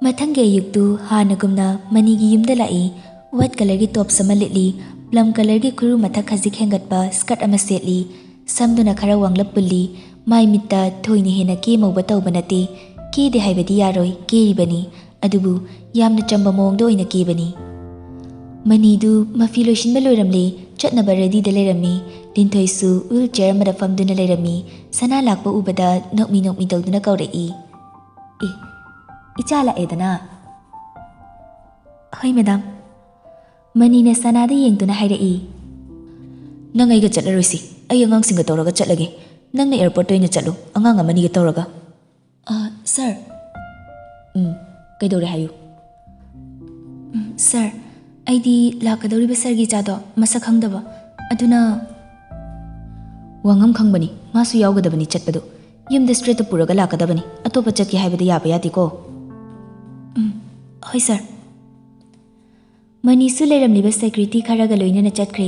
ꯃꯊꯪꯒꯤ ꯑꯌꯨꯛꯇꯨ ꯍꯥꯟꯅꯒꯨꯝꯅ ꯃꯅꯤꯒꯤ ꯌꯨꯝꯗ ꯂꯥꯛꯏ꯫ White colourꯒꯤ tops ꯑꯃ ꯂꯤꯠꯂꯤ, plum colourꯒꯤ ꯈꯨꯔꯨ ꯃꯊꯛ ꯈꯖꯤꯛ ꯍꯦꯟꯒꯠꯄ skirt ꯑꯃ ꯁꯦꯠꯂꯤ, ꯁꯝꯗꯨꯅ ꯈꯔ ꯋꯥꯡꯂꯞ ꯄꯨꯜꯂꯤ, ꯃꯥꯏ ꯃꯤꯠꯇ ꯊꯣꯏꯅ ꯍꯦꯟꯅ ꯀꯦ ꯃꯧꯕ ꯇꯧꯕ ꯅꯠꯇꯦ, ꯀꯦꯗꯦ ꯍꯥꯏꯕꯗꯤ ꯌꯥꯔꯣꯏ, ꯀꯦꯔꯤꯕꯅꯤ, ꯑꯗꯨꯕꯨ ꯌꯥꯝꯅ ꯆꯝꯕ ꯃꯑꯣꯡꯗ ꯑꯣꯏꯅ ꯀꯦꯕꯅꯤ꯫ ꯃꯅꯤꯗꯨ ꯃꯐꯤ ꯂꯣꯏꯁꯤꯟꯕ ꯂꯣꯏꯔꯝꯂꯦ, ꯆꯠꯅꯕ readyꯗ ꯂꯩꯔꯝꯃꯤ꯫ ꯂꯤꯟꯊꯣꯏꯁꯨ wheelchair ꯑꯃꯗ ꯐꯝꯗꯨꯅ ꯂꯩꯔꯝꯃꯤ꯫ ꯁꯅꯥ ꯂꯥꯛꯄ ꯎꯕꯗ ꯅꯣꯛꯃꯤ ꯅꯣꯛꯃꯤ ꯇꯧꯗꯨꯅ ꯀꯧꯔꯛꯏ, "ꯑꯦ, ꯏꯆꯥ ꯂꯥꯛꯑꯦꯗꯅ?" "ꯍꯣꯏ, madam꯫" ꯃꯅꯤꯅ ꯁꯅꯥꯗ ꯌꯦꯡꯗꯨꯅ ꯍꯥꯏꯔꯛꯏ, "ꯅꯪ ꯑꯩꯒ ꯆꯠꯂꯔꯣꯏꯁꯤ, ꯑꯩ ꯑꯉꯥꯡꯁꯤꯡꯒ ꯇꯧꯔꯒ ꯆꯠꯂꯒꯦ꯫ ꯅꯪꯅ airportꯇ ꯑꯣꯏꯅ ꯆꯠꯂꯨ, ꯑꯉꯥꯡ ꯑꯃꯅꯤꯒ ꯇꯧꯔꯒ꯫" "ꯑ, sir꯫" "ꯎꯝ, ꯀꯩꯗꯧꯔꯦ ꯍꯥꯏꯌꯨ?" "ꯎꯝ, sir, ꯑꯩꯗꯤ ꯂꯥꯛꯀꯗꯧꯔꯤꯕ sirꯒꯤ ꯏꯆꯥꯗꯣ ꯃꯁꯛ ꯈꯪꯗꯕ, ꯑꯗꯨꯅ꯫" "ꯋꯥꯉꯝ ꯈꯪꯕꯅꯤ, ꯃꯥꯁꯨ ꯌꯥꯎꯒꯗꯕꯅꯤ ꯆꯠꯄꯗꯣ꯫ ꯌꯨꯝꯗ straightꯇ ꯄꯨꯔꯒ ꯂꯥꯛꯀꯗꯕꯅꯤ, ꯑꯇꯣꯞꯄ ꯆꯠꯀꯦ ꯍꯥꯏꯕꯗ ꯌꯥꯕ ꯌꯥꯗꯦꯀꯣ꯫" "ꯎꯝ, ꯍꯣꯏ, sir꯫" ꯃꯅꯤꯁꯨ ꯂꯩꯔꯝꯂꯤꯕ security ꯈꯔꯒ ꯂꯣꯏꯅꯅ ꯆꯠꯈ꯭ꯔꯦ꯫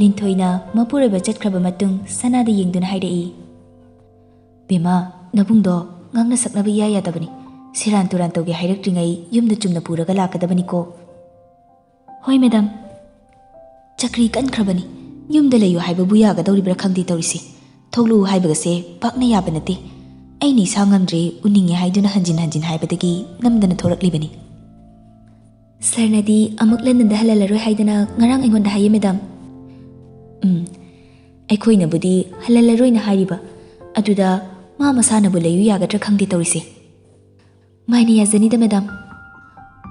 ꯂꯤꯟꯊꯣꯏꯅ ꯃꯄꯨꯔꯣꯏꯕ ꯆꯠꯈ꯭ꯔꯕ ꯃꯇꯨꯡ ꯁꯅꯥꯗ ꯌꯦꯡꯗꯨꯅ ꯍꯥꯏꯔꯛꯏ, "ꯕꯦꯝꯃ, ꯅꯕꯨꯡꯗꯣ ꯉꯥꯡꯅ ꯁꯛꯅꯕ ꯏꯌꯥ ꯌꯥꯗꯕꯅꯤ꯫ ꯁꯦꯔꯥꯟ ꯇꯨꯔꯥꯟ ꯇꯧꯒꯦ ꯍꯥꯏꯔꯛꯇ꯭ꯔꯤꯉꯩ ꯌꯨꯝꯗ ꯆꯨꯝꯅ ꯄꯨꯔꯒ ꯂꯥꯛꯀꯗꯕꯅꯤꯀꯣ꯫" "ꯍꯣꯏ, madam꯫" "ꯆꯀ꯭ꯔꯤ ꯀꯟꯈ꯭ꯔꯕꯅꯤ꯫ ꯌꯨꯝꯗ ꯂꯩꯌꯨ ꯍꯥꯏꯕꯕꯨ ꯌꯥꯒꯗꯧꯔꯤꯕ꯭ꯔꯥ ꯈꯪꯗꯦ ꯇꯧꯔꯤꯁꯦ꯫ ꯊꯣꯛꯂꯛꯎ ꯍꯥꯏꯕꯒꯁꯦ ꯄꯥꯛꯅ ꯌꯥꯕ ꯅꯠꯇꯦ꯫ ꯑꯩꯅ ꯏꯁꯥ ꯉꯝꯗ꯭ꯔꯦ, ꯎꯅꯤꯡꯉꯦ ꯍꯥꯏꯗꯨꯅ ꯍꯟꯖꯤꯟ ꯍꯟꯖꯤꯟ ꯍꯥꯏꯕꯗꯒꯤ ꯅꯝꯗꯅ ꯊꯣꯔꯛꯂꯤꯕꯅꯤ꯫" "Sirꯅꯗꯤ ꯑꯃꯨꯛ Londonꯗ ꯍꯜꯍꯜꯂꯔꯣꯏ ꯍꯥꯏꯗꯅ ꯉꯔꯥꯡ ꯑꯩꯉꯣꯟꯗ ꯍꯥꯏꯌꯦ, madam꯫" "ꯎꯝ, ꯑꯩꯈꯣꯏꯅꯕꯨꯗꯤ ꯍꯜꯍꯜꯂꯔꯣꯏꯅ ꯍꯥꯏꯔꯤꯕ, ꯑꯗꯨꯗ ꯃꯥ ꯃꯁꯥꯅꯕꯨ ꯂꯩꯌꯨ ꯌꯥꯒꯗ꯭ꯔꯥ ꯈꯪꯗꯦ ꯇꯧꯔꯤꯁꯦ꯫" "ꯃꯥꯏꯅ ꯌꯥꯖꯅꯤꯗ, madam꯫"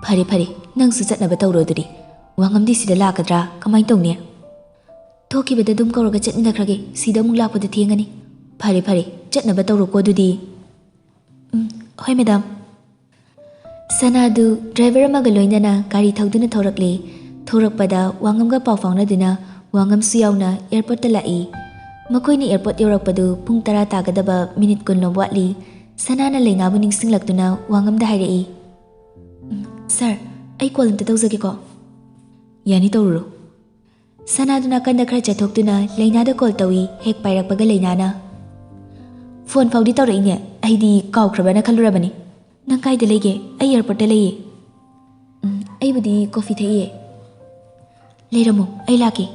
"ꯐꯔꯦ, ꯐꯔꯦ, ꯅꯪꯁꯨ ꯆꯠꯅꯕ ꯇꯧꯔꯣ ꯑꯗꯨꯗꯤ꯫ ꯋꯥꯉꯝꯗꯤ ꯁꯤꯗ ꯂꯥꯛꯀꯗ꯭ꯔꯥ? ꯀꯃꯥꯏꯅ ꯇꯧꯅꯤ?" "ꯊꯣꯛꯈꯤꯕꯗ ꯑꯗꯨꯝ ꯀꯧꯔꯒ ꯆꯠꯃꯤꯟꯅꯈ꯭ꯔꯒꯦ, ꯁꯤꯗ ꯑꯃꯨꯛ ꯂꯥꯛꯄꯗ ꯊꯦꯡꯉꯅꯤ꯫" "ꯐꯔꯦ, ꯐꯔꯦ, ꯆꯠꯅꯕ ꯇꯧꯔꯣꯀꯣ ꯑꯗꯨꯗꯤ꯫" "ꯎꯝ, ꯍꯣꯏ, madam꯫" ꯁꯅꯥꯗꯨ driver ꯑꯃꯒ ꯂꯣꯏꯅꯅ ꯒꯥꯔꯤ ꯊꯧꯗꯨꯅ ꯊꯧꯔꯛꯂꯦ꯫ ꯊꯧꯔꯛꯄꯗ ꯋꯥꯉꯝꯒ ꯄꯥꯎ ꯐꯥꯎꯅꯗꯨꯅ ꯋꯥꯉꯝꯁꯨ ꯌꯥꯎꯅ airportꯇ ꯂꯥꯛꯏ꯫ ꯃꯈꯣꯏꯅ airport ꯌꯧꯔꯛꯄꯗꯨ ꯄꯨꯡ ꯇꯔꯥ ꯇꯥꯒꯗꯕ minute ꯀꯨꯟ ꯂꯣꯝ ꯋꯥꯠꯂꯤ꯫ ꯁꯅꯥꯅ ꯂꯩꯅꯥꯕꯨ ꯅꯤꯡꯁꯤꯡꯂꯛꯇꯨꯅ ꯋꯥꯉꯝꯗ ꯍꯥꯏꯔꯛꯏ, "ꯎꯝ, sir, ꯑꯩ call ꯑꯝꯇ ꯇꯧꯖꯒꯦꯀꯣ꯫" "ꯌꯥꯅꯤ, ꯇꯧꯔꯨꯔꯣ꯫" ꯁꯅꯥꯗꯨ ꯅꯥꯀꯟꯗ ꯈꯔ ꯆꯠꯊꯣꯛꯇꯨꯅ ꯂꯩꯅꯥꯗ call ꯇꯧꯏ꯫ ꯍꯦꯛ ꯄꯥꯏꯔꯛꯄꯒ ꯂꯩꯅꯥꯅ, "Phone ꯐꯥꯎꯗꯤ ꯇꯧꯔꯛꯏꯅꯦ, ꯑꯩꯗꯤ ꯀꯥꯎꯈ꯭ꯔꯕꯅ ꯈꯜꯂꯨꯔꯕꯅꯤ꯫ ꯅꯪ ꯀꯥꯏꯗ ꯂꯩꯒꯦ?" "ꯑꯩ airportꯇ ꯂꯩꯌꯦ꯫" "ꯎꯝ, ꯑꯩꯕꯨꯗꯤ coffee ꯊꯛꯏꯌꯦ꯫" "ꯂꯩꯔꯝꯃꯨ, ꯑꯩ ꯂꯥꯛꯀꯦ"꯫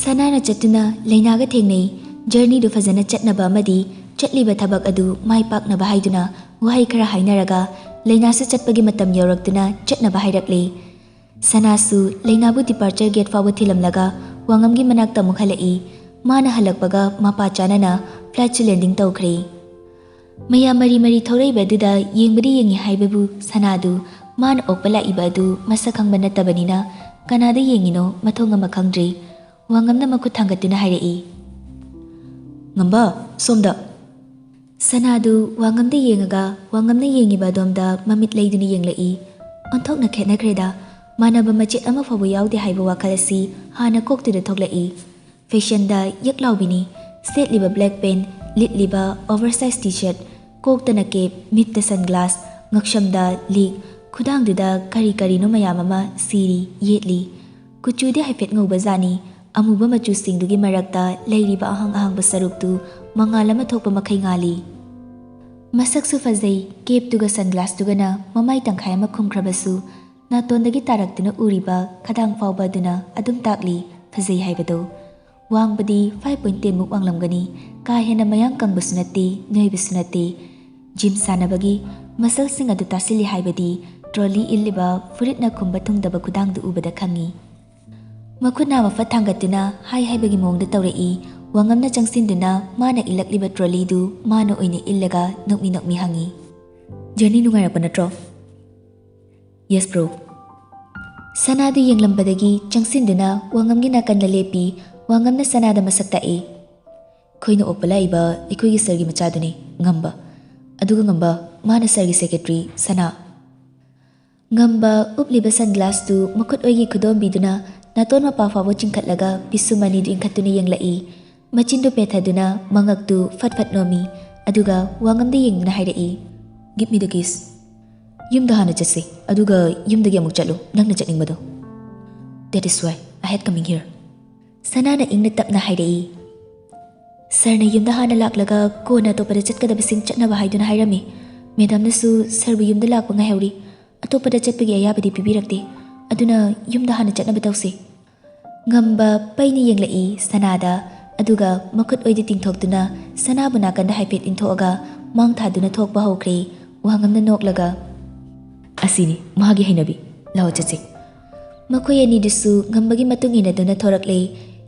ꯁꯅꯥꯅ ꯆꯠꯇꯨꯅ ꯂꯩꯅꯥꯒ ꯊꯦꯡꯅꯩ꯫ ꯖꯔꯅꯤꯗꯨ ꯐꯖꯅ ꯆꯠꯅꯕ ꯑꯃꯗꯤ ꯆꯠꯂꯤꯕ ꯊꯕꯛ ꯑꯗꯨ ꯃꯥꯏ ꯄꯥꯛꯅꯕ ꯍꯥꯏꯗꯨꯅ ꯋꯥꯍꯩ ꯈꯔ ꯍꯥꯏꯅꯔꯒ ꯂꯩꯅꯥꯁꯨ ꯆꯠꯄꯒꯤ ꯃꯇꯝ ꯌꯧꯔꯛꯇꯨꯅ ꯆꯠꯅꯕ ꯍꯥꯏꯔꯛꯂꯦ꯫ ꯁꯅꯥꯁꯨ ꯂꯩꯅꯥꯕꯨ departure gate ꯐꯥꯎꯕ ꯊꯤꯜꯂꯝꯂꯒ ꯋꯥꯉꯝꯒꯤ ꯃꯅꯥꯛꯇ ꯑꯃꯨꯛ ꯍꯜꯂꯛꯏ꯫ ꯃꯥꯅ ꯍꯜꯂꯛꯄꯒ ꯃꯄꯥ ꯆꯥꯅꯅ flightꯁꯨ landing ꯇꯧꯈ꯭ꯔꯦ꯫ ꯃꯌꯥꯝ ꯃꯔꯤ ꯃꯔꯤ ꯊꯧꯔꯛꯏꯕ ꯑꯗꯨꯗ ꯌꯦꯡꯕꯗꯤ ꯌꯦꯡꯉꯤ ꯍꯥꯏꯕꯕꯨ ꯁꯅꯥꯗꯨ ꯃꯥꯅ ꯑꯣꯛꯄ ꯂꯥꯛꯏꯕ ꯑꯗꯨ ꯃꯁꯛ ꯈꯪꯕ ꯅꯠꯇꯕꯅꯤꯅ ꯀꯅꯥꯗ ꯌꯦꯡꯉꯤꯅꯣ ꯃꯊꯣꯡ ꯑꯃ ꯈꯪꯗ꯭ꯔꯦ꯫ ꯋꯥꯉꯝꯅ ꯃꯈꯨꯠ ꯊꯥꯡꯒꯠꯇꯨꯅ ꯍꯥꯏꯔꯛꯏ, "ꯉꯝꯕ, ꯁꯣꯝꯗ!" ꯁꯅꯥꯗꯨ ꯋꯥꯉꯝꯗ ꯌꯦꯡꯉꯒ ꯋꯥꯉꯝꯅ ꯌꯦꯡꯉꯤꯕ ꯑꯗꯣꯝꯗ ꯃꯃꯤꯠ ꯂꯩꯗꯨꯅ ꯌꯦꯡꯂꯛꯏ꯫ ꯑꯣꯟꯊꯣꯛꯅ ꯈꯦꯠꯅꯈ꯭ꯔꯦꯗ꯫ ꯃꯥꯟꯅꯕ ꯃꯆꯦꯠ ꯑꯃ ꯐꯥꯎꯕ ꯌꯥꯎꯗꯦ ꯍꯥꯏꯕ ꯋꯥꯈꯜ ꯑꯁꯤ ꯍꯥꯟꯅ ꯀꯣꯛꯇꯨꯗ ꯊꯣꯛꯂꯛꯏ꯫ Fashionꯗ ꯌꯛ ꯂꯥꯎꯕꯤꯅꯤ꯫ ꯁꯦꯠꯂꯤꯕ black pant, ꯂꯤꯠꯂꯤꯕ oversize T-shirt, ꯀꯣꯛꯇꯅ cap, ꯃꯤꯠꯇ sunglass, ꯉꯛꯁꯝꯗ ꯂꯤꯛ, ꯈꯨꯗꯥꯡꯗꯨꯗ ꯀꯔꯤ ꯀꯔꯤꯅꯣ ꯃꯌꯥꯝ ꯑꯃ ꯁꯤꯔꯤ, ꯌꯦꯠꯂꯤ꯫ ꯀꯨꯆꯨꯗꯤ ꯍꯥꯏꯐꯦꯠ ꯉꯧꯕꯖꯥꯠꯅꯤ꯫ ꯑꯃꯨꯕ ꯃꯆꯨꯁꯤꯡꯗꯨꯒꯤ ꯃꯔꯛꯇ ꯂꯩꯔꯤꯕ ꯑꯍꯥꯡ ꯑꯍꯥꯡꯕ ꯁꯔꯨꯛꯇꯨ ꯃꯉꯥꯜ ꯑꯃ ꯊꯣꯛꯄ ꯃꯈꯩ ꯉꯥꯜꯂꯤ꯫ ꯃꯁꯛꯁꯨ ꯐꯖꯩ꯫ Capꯇꯨꯒ sunglassꯇꯨꯒꯅ ꯃꯃꯥꯏ ꯇꯪꯈꯥꯏ ꯑꯃ ꯈꯨꯝꯈ꯭ꯔꯕꯁꯨ, ꯅꯥꯇꯣꯟꯗꯒꯤ ꯇꯥꯔꯛꯇꯨꯅ ꯎꯔꯤꯕ ꯈꯗꯥꯡ ꯐꯥꯎꯕ ꯑꯗꯨꯅ ꯑꯗꯨꯝ ꯇꯥꯛꯂꯤ ꯐꯖꯩ ꯍꯥꯏꯕꯗꯨ꯫ ꯋꯥꯡꯕꯗꯤ five point ten ꯃꯨꯛ ꯋꯥꯡꯂꯝꯒꯅꯤ꯫ ꯀꯥ ꯍꯦꯟꯅ ꯃꯌꯥꯡ ꯀꯪꯕꯁꯨ ꯅꯠꯇꯦ, ꯅꯣꯏꯕꯁꯨ ꯅꯠꯇꯦ꯫ Gym ꯁꯥꯟꯅꯕꯒꯤ muscleꯁꯤꯡ ꯑꯗꯨ ꯇꯥꯁꯤꯜꯂꯤ ꯍꯥꯏꯕꯗꯤ trolley ꯏꯜꯂꯤꯕ ꯐꯨꯔꯤꯠꯅ ꯈꯨꯝꯕ ꯊꯨꯡꯗꯕ ꯈꯨꯗꯥꯡꯗꯨ ꯎꯕꯗ ꯈꯪꯉꯤ꯫ ꯃꯈꯨꯠ ꯅꯥꯝꯃ ꯐꯠ ꯊꯥꯡꯒꯠꯇꯨꯅ ꯍꯥꯏ ꯍꯥꯏꯕꯒꯤ ꯃꯑꯣꯡꯗ ꯇꯧꯔꯛꯏ꯫ ꯋꯥꯉꯝꯅ ꯆꯪꯁꯤꯟꯗꯨꯅ ꯃꯥꯅ ꯏꯜꯂꯛꯂꯤꯕ trolleyꯗꯨ ꯃꯥꯅ ꯑꯣꯏꯅ ꯏꯜꯂꯒ ꯅꯣꯛꯃꯤ ꯅꯣꯛꯃꯤ ꯍꯪꯉꯤ, "Journey ꯅꯨꯡꯉꯥꯏꯔꯛꯄ ꯅꯠꯇ꯭ꯔꯣ?" "Yes bro." ꯁꯅꯥꯗꯨ ꯌꯦꯡꯂꯝꯕꯗꯒꯤ ꯆꯪꯁꯤꯟꯗꯨꯅ ꯋꯥꯉꯝꯒꯤ ꯅꯥꯀꯟꯗ ꯂꯦꯞꯄꯤ꯫ ꯋꯥꯉꯝꯅ ꯁꯅꯥꯗ ꯃꯁꯛ ꯇꯥꯛꯏ, "ꯑꯩꯈꯣꯏꯅ ꯑꯣꯛꯄ ꯂꯥꯛꯏꯕ ꯑꯩꯈꯣꯏꯒꯤ sirꯒꯤ ꯃꯆꯥꯗꯨꯅꯤ, ꯉꯝꯕ꯫ ꯑꯗꯨꯒ ꯉꯝꯕ, ꯃꯥꯅ sirꯒꯤ secretary, ꯁꯅꯥ꯫" ꯉꯝꯕ ꯎꯞꯂꯤꯕ sunglassꯇꯨ ꯃꯈꯨꯠ ꯑꯣꯏꯒꯤ ꯈꯨꯗꯣꯝꯕꯤꯗꯨꯅ ꯅꯥꯇꯣꯟ ꯃꯄꯥ ꯐꯥꯎꯕ ꯆꯤꯡꯈꯠꯂꯒ ꯄꯤꯁꯨꯝ ꯑꯅꯤꯗꯨ ꯏꯟꯈꯠꯇꯨꯅ ꯌꯦꯡꯂꯛꯏ꯫ ꯃꯆꯤꯟꯗꯨ ꯄꯦꯊꯗꯨꯅ ꯃꯉꯛꯇꯨ ꯐꯠ ꯐꯠ ꯅꯣꯝꯃꯤ꯫ ꯑꯗꯨꯒ ꯋꯥꯉꯝꯗ ꯌꯦꯡꯗꯨꯅ ꯍꯥꯏꯔꯛꯏ, "Give me the keys꯫ ꯌꯨꯝꯗ ꯍꯥꯟꯅ ꯆꯠꯁꯤ, ꯑꯗꯨꯒ ꯌꯨꯝꯗꯒꯤ ꯑꯃꯨꯛ ꯆꯠꯂꯨ, ꯅꯪꯅ ꯆꯠꯅꯤꯡꯕꯗꯣ꯫ That is why I had coming here." ꯁꯅꯥꯅ ꯏꯪꯅ ꯇꯞꯅ ꯍꯥꯏꯔꯛꯏ, "Sirꯅ ꯌꯨꯝꯗ ꯍꯥꯟꯅ ꯂꯥꯛꯂꯒ ꯀꯣꯟꯅ ꯑꯇꯣꯞꯄꯗ ꯆꯠꯀꯗꯕꯁꯤꯡ ꯆꯠꯅꯕ ꯍꯥꯏꯗꯨꯅ ꯍꯥꯏꯔꯝꯃꯤ꯫ Madamꯅꯁꯨ sirꯕꯨ ꯌꯨꯝꯗ ꯂꯥꯛꯄ ꯉꯥꯏꯍꯧꯔꯤ꯫ ꯑꯇꯣꯞꯄꯗ ꯆꯠꯄꯒꯤ ꯑꯌꯥꯕꯗꯤ ꯄꯤꯕꯤꯔꯛꯇꯦ꯫ ꯑꯗꯨꯅ ꯌꯨꯝꯗ ꯍꯥꯟꯅ ꯆꯠꯅꯕ ꯇꯧꯁꯤ꯫ ꯉꯝꯕ ꯄꯩꯅ ꯌꯦꯡꯂꯛꯏ ꯁꯅꯥꯗ, ꯑꯗꯨꯒ ꯃꯈꯨꯠ ꯑꯣꯏꯗ ꯇꯤꯡꯊꯣꯛꯇꯨꯅ ꯁꯅꯥꯕꯨ ꯅꯥꯀꯟꯗ ꯍꯥꯏꯐꯦꯠ ꯏꯟꯊꯣꯛꯑꯒ ꯃꯥꯡ ꯊꯥꯗꯨꯅ ꯊꯣꯛꯄ ꯍꯧꯈ꯭ꯔꯦ꯫ ꯋꯥꯉꯝꯅ ꯅꯣꯛꯂꯒ, "ꯑꯁꯤꯅꯤ ꯃꯥꯒꯤ ꯍꯩꯅꯕꯤ, ꯂꯥꯛꯑꯣ ꯆꯠꯁꯤ꯫" ꯃꯈꯣꯏ ꯑꯅꯤꯗꯨꯁꯨ ꯉꯝꯕꯒꯤ ꯃꯇꯨꯡ ꯏꯟꯅꯗꯨꯅ ꯊꯣꯔꯛꯂꯦ꯫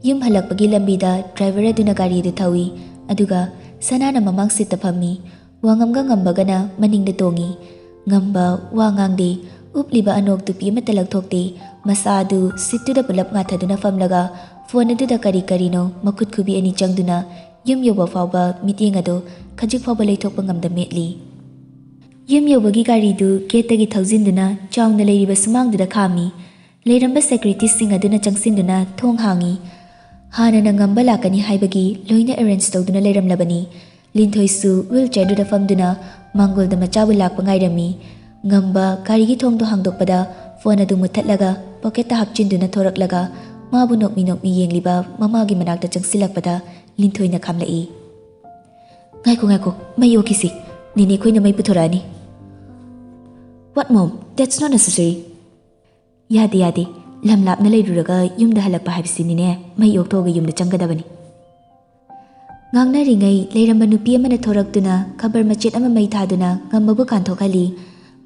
ꯌꯨꯝ ꯍꯜꯂꯛꯄꯒꯤ ꯂꯝꯕꯤꯗ ꯗ꯭ꯔꯥꯏꯚꯔ ꯑꯗꯨꯅ ꯒꯥꯔꯤ ꯑꯗꯨ ꯊꯧꯏ, ꯑꯗꯨꯒ ꯁꯅꯥꯅ ꯃꯃꯥꯡ ꯁꯤꯠꯇ ꯐꯝꯃꯤ꯫ ꯋꯥꯉꯝꯒ ꯉꯝꯕꯒꯅ ꯃꯅꯤꯡꯗ ꯇꯣꯡꯉꯤ꯫ ꯉꯝꯕ ꯋꯥ ꯉꯥꯡꯗꯦ꯫ ꯎꯞꯂꯤꯕ ꯑꯅꯣꯛ ꯇꯨꯄꯤ ꯑꯃꯠꯇ ꯂꯧꯊꯣꯛꯇꯦ꯫ ꯃꯁꯥ ꯑꯗꯨ ꯁꯤꯠꯇꯨꯗ ꯄꯨꯂꯞ ꯉꯥꯊꯗꯨꯅ ꯐꯝꯂꯒ ꯐꯣꯟ ꯑꯗꯨꯗ ꯀꯔꯤ ꯀꯔꯤꯅꯣ ꯃꯈꯨꯠ ꯈꯨꯕꯤ ꯑꯅꯤ ꯆꯪꯗꯨꯅ ꯌꯨꯝ ꯌꯧꯕ ꯐꯥꯎꯕ ꯃꯤꯠꯌꯦꯡ ꯑꯗꯨ ꯈꯖꯤꯛ ꯐꯥꯎꯕ ꯂꯩꯊꯣꯛꯄ ꯉꯝꯗ ꯃꯦꯠꯂꯤ꯫ ꯌꯨꯝ ꯌꯧꯕꯒꯤ ꯒꯥꯔꯤꯗꯨ ꯒꯦꯠꯇꯒꯤ ꯊꯧꯖꯤꯟꯗꯨꯅ ꯆꯥꯎꯅ ꯂꯩꯔꯤꯕ ꯁꯨꯃꯥꯡꯗꯨꯗ ꯈꯥꯝꯃꯤ꯫ ꯂꯩꯔꯝꯕ ꯁꯦꯀ꯭ꯌꯨꯔꯤꯇꯤꯁꯤꯡ ꯑꯗꯨꯅ ꯆꯪꯁꯤꯟꯗꯨꯅ ꯊꯣꯡ ꯍꯥꯡꯉꯤ꯫ ꯍꯥꯟꯅꯅ ꯉꯝꯕ ꯂꯥꯛꯀꯅꯤ ꯍꯥꯏꯕꯒꯤ ꯂꯣꯏꯅ ꯑꯦꯔꯦꯟꯖ ꯇꯧꯗꯨꯅ ꯂꯩꯔꯝꯂꯕꯅꯤ꯫ ꯂꯤꯟꯊꯣꯏꯁꯨ ꯋꯤꯜ ꯆꯤꯌꯔꯗꯨꯗ ꯐꯝꯗꯨꯅ ꯃꯥꯡꯒꯣꯜꯗ ꯃꯆꯥꯕꯨ ꯂꯥꯛꯄ ꯉꯥꯏꯔꯝꯃꯤ꯫ ꯉꯝꯕ ꯒꯥꯔꯤꯒꯤ ꯊꯣꯡꯗꯨ ꯍꯥꯡꯗꯣꯛꯄꯗ ꯐꯣꯟ ꯑꯗꯨ ꯃꯨꯠꯊꯠꯂꯒ ꯄꯣꯀꯦꯠꯇ ꯍꯥꯞꯆꯤꯟꯗꯨꯅ ꯊꯣꯔꯛꯂꯒ ꯃꯥꯕꯨ ꯅꯣꯛꯃꯤ ꯅꯣꯛꯃꯤ ꯌꯦꯡꯂꯤꯕ ꯃꯃꯥꯒꯤ ꯃꯅꯥꯛꯇ ꯆꯪꯁꯤꯜꯂꯛꯄꯗ ꯂꯤꯟꯊꯣꯏꯅ ꯈꯥꯝꯂꯛꯏ꯫ "ꯉꯥꯏꯈꯣ, ꯉꯥꯏꯈꯣ, ꯃꯩ ꯑꯣꯛꯈꯤꯁꯤ꯫ ꯅꯦꯅꯦ ꯈꯣꯏꯅ ꯃꯩ ꯄꯨꯊꯣꯔꯛꯑꯅꯤ꯫" "What, Mom? That's not necessary." "ꯌꯥꯗꯦ, ꯌꯥꯗꯦ꯫ ꯂꯝ ꯂꯥꯞꯅ ꯂꯩꯔꯨꯔꯒ ꯌꯨꯝꯗ ꯍꯜꯂꯛꯄ ꯍꯥꯏꯕꯁꯤꯅꯤꯅꯦ, ꯃꯩ ꯑꯣꯛꯊꯣꯛꯑꯒ ꯌꯨꯝꯗ ꯆꯪꯒꯗꯕꯅꯤ꯫" ꯉꯥꯡꯅꯔꯤꯉꯩ ꯂꯩꯔꯝꯕ ꯅꯨꯄꯤ ꯑꯃꯅ ꯊꯣꯔꯛꯇꯨꯅ ꯈꯕꯔ ꯃꯆꯦꯠ ꯑꯃ ꯃꯩ ꯊꯥꯗꯨꯅ ꯉꯝꯕꯕꯨ ꯀꯥꯟꯊꯣꯛꯍꯜꯂꯤ꯫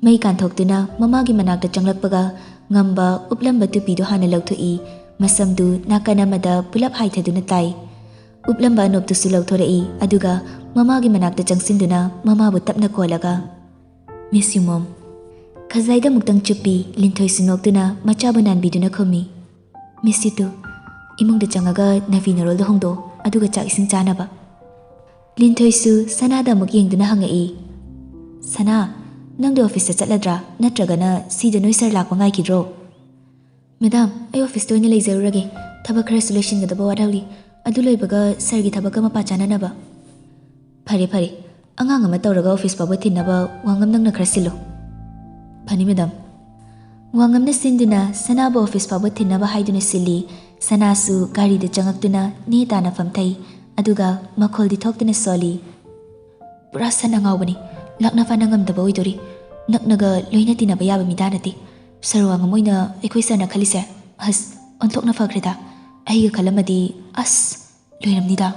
ꯃꯩ ꯀꯥꯟꯊꯣꯛꯇꯨꯅ ꯃꯃꯥꯒꯤ ꯃꯅꯥꯛꯇ ꯆꯪꯂꯛꯄꯒ ꯉꯝꯕ ꯎꯞꯂꯝꯕ ꯇꯨꯄꯤꯗꯨ ꯍꯥꯟꯅ ꯂꯧꯊꯣꯛꯏ꯫ ꯃꯁꯝꯗꯨ ꯅꯥꯀꯟ ꯑꯃꯗ ꯄꯨꯂꯞ ꯍꯥꯏꯊꯗꯨꯅ ꯇꯥꯏ꯫ ꯎꯞꯂꯝꯕ ꯑꯅꯣꯞꯇꯨꯁꯨ ꯂꯧꯊꯣꯔꯛꯏ, ꯑꯗꯨꯒ ꯃꯃꯥꯒꯤ ꯃꯅꯥꯛꯇ ꯆꯪꯁꯤꯟꯗꯨꯅ ꯃꯃꯥꯕꯨ ꯇꯞꯅ ꯀꯣꯜꯂꯒ, "Miss you, Mom." ꯈꯖꯥꯏꯗ ꯑꯃꯨꯛꯇꯪ ꯆꯨꯞꯄꯤ, ꯂꯤꯟꯊꯣꯏꯁꯨ ꯅꯣꯛꯇꯨꯅ ꯃꯆꯥꯕꯨ ꯅꯥꯟꯕꯤꯗꯨꯅ ꯈꯨꯝꯃꯤ, "Miss you too꯫ ꯏꯃꯨꯡꯗ ꯆꯪꯉꯒ ꯅꯐꯤ ꯅꯔꯣꯜꯗꯣ ꯍꯣꯡꯗꯣꯛꯑꯣ, ꯑꯗꯨꯒ ꯆꯥꯛ ꯏꯁꯤꯡ ꯆꯥꯅꯕ꯫" ꯂꯤꯟꯊꯣꯏꯁꯨ ꯁꯅꯥꯗ ꯑꯃꯨꯛ ꯌꯦꯡꯗꯨꯅ ꯍꯪꯉꯛꯏ, "ꯁꯅꯥ, ꯅꯪꯗꯤ ꯑꯣꯐꯤꯁꯇ ꯆꯠꯂꯗ꯭ꯔꯥ, ꯅꯠꯇ꯭ꯔꯒꯅ ꯁꯤꯗ ꯅꯣꯏ ꯁꯥꯔ ꯂꯥꯛꯄ ꯉꯥꯏꯈꯤꯗ꯭ꯔꯣ?" "ꯃꯦꯗꯥꯝ, ꯑꯩ ꯑꯣꯐꯤꯁꯇ ꯑꯣꯏꯅ ꯂꯩꯖꯔꯨꯔꯒꯦ꯫ ꯊꯕꯛ ꯈꯔꯁꯨ ꯂꯣꯏꯁꯤꯟꯒꯗꯕ ꯋꯥꯠꯍꯧꯔꯤ꯫ ꯑꯗꯨ ꯂꯣꯏꯕꯒ ꯁꯥꯔꯒꯤ ꯊꯕꯛꯀ ꯃꯄꯥ ꯆꯥꯅꯅꯕ꯫" "ꯐꯔꯦ, ꯐꯔꯦ꯫ ꯑꯉꯥꯡ ꯑꯃ ꯇꯧꯔꯒ ꯑꯣꯐꯤꯁ ꯐꯥꯎꯕ ꯊꯤꯟꯅꯕ ꯋꯥꯉꯝ ꯅꯪꯅ ꯈꯔ ꯁꯤꯜꯂꯨ꯫" "ꯐꯅꯤ, ꯃꯦꯗꯥꯝ꯫" ꯋꯥꯉꯝꯅ ꯁꯤꯟꯗꯨꯅ ꯁꯅꯥꯕꯨ ꯑꯣꯐꯤꯁ ꯐꯥꯎꯕ ꯊꯤꯟꯅꯕ ꯍꯥꯏꯗꯨꯅ ꯁꯤꯜꯂꯤ꯫ ꯁꯅꯥꯁꯨ ꯒꯥꯔꯤꯗ ꯆꯪꯉꯛꯇꯨꯅ ꯅꯦ ꯇꯥꯅ ꯐꯝꯊꯩ꯫ ꯑꯗꯨꯒ ꯃꯈꯣꯜꯗꯤ ꯊꯣꯛꯇꯅ ꯁꯣꯜꯂꯤ, "ꯄꯨꯔꯥ ꯁꯟ ꯑꯉꯥꯎꯕꯅꯤ꯫ ꯂꯥꯛꯅ ꯐꯥꯅ ꯉꯝꯗꯕ ꯑꯣꯏꯗꯣꯔꯤ꯫ ꯅꯛꯅꯒ ꯂꯣꯏꯅ ꯇꯤꯟꯅꯕ ꯌꯥꯕ ꯃꯤꯗꯥ ꯅꯠꯇꯦ꯫ ꯁꯔꯨ ꯑꯉꯝ ꯑꯣꯏꯅ ꯑꯩꯈꯣꯏ ꯁꯥꯔꯅ ꯈꯜꯂꯤꯁꯦ꯫ ꯑꯁ, ꯑꯣꯟꯊꯣꯛꯅ ꯐꯈ꯭ꯔꯦꯗ꯫ ꯑꯩꯒ ꯈꯜꯂꯝꯃꯗꯤ ꯑꯁ, ꯂꯣꯏꯔꯝꯅꯤꯗ꯫